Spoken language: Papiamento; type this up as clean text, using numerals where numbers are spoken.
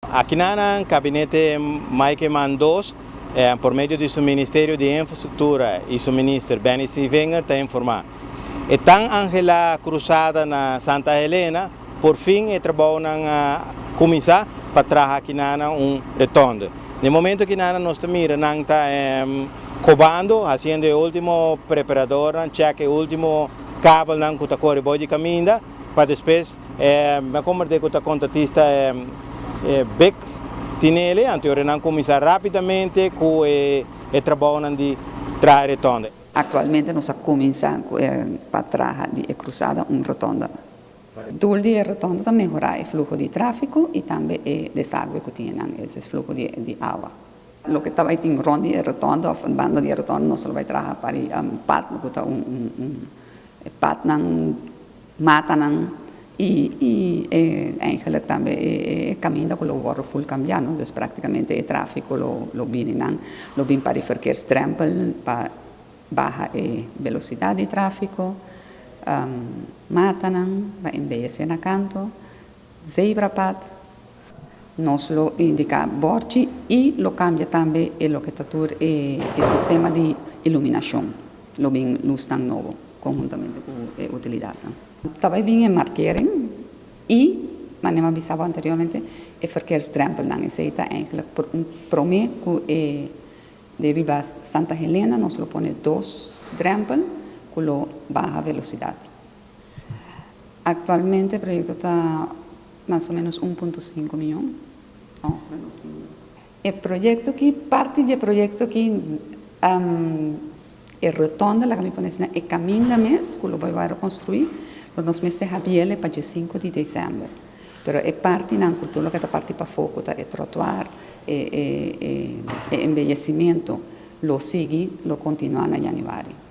Akinan Gabinete Mike Eman 2, por medio di su Ministerio di Infrastructura y su Minister Benny Sevinger ta informa. E tan anhela cruzada na Santa Helena, por fin e trabounan a cuminsa pa traha akinan un rotonde. Na momento akinan nos ta mira nan ta cobando, haciendo e ultimo preparadornan, check e ultimo kabelnan ku ta kore bou di kaminda, pa despues mi a komprendé ku ta kontratista Big Tinele, anto nan kuminsá rápidamente ku e trabounan di traha rotonde. Aktualmente nos a kuminsá pa traha di e krusada un rotonda. Doel di e rotonda ta mehorá e fluho di tráfiko i tambe e desagüe ku tin einan, e fluho di awa. Loke ta bai tin rònt di e rotonda òf banda di e rotonda nos lo bai traha pa di pad ku ta un padnan, matanan i i eigenlijk tambe e kaminda ku lo wòrdu ful kambiá, no? Dus práktikamente e tráfiko lo bini nan, lo bin pa di verkeersdrempel pa baha e velosidat di tráfiko, matanan pa embeyesé na kanto, zebrapad. Nos lo indiká bòrchi i lo kambia tambe e loke ta tur e sistema di iluminashon. Lo bin lusnan nobo konhuntamente ku e utilidatnan. Ta bai bin e markering i, manera mi a bisa bo anteriormente, e verkeersdrempelnan. Esei ta eigenlijk promé ku e di riba Santa Helena nos lo pone dos drempel ku lo baha velosidat. Aktualmente e proyekto ta mas o menos 1.5 mion. E proyekto aki, parti di e proyekto aki, e rotonda, laga mi pone asina, e kaminda mes ku lo bai wòrdu konstruí, lo nos mester habiel pa dje 5 di desèmber. Pero e partinan ku tur loke ta parti pafó, ku ta e tròtuar, e embeyesimentu, lo sigui, lo kontinuá na yanüari.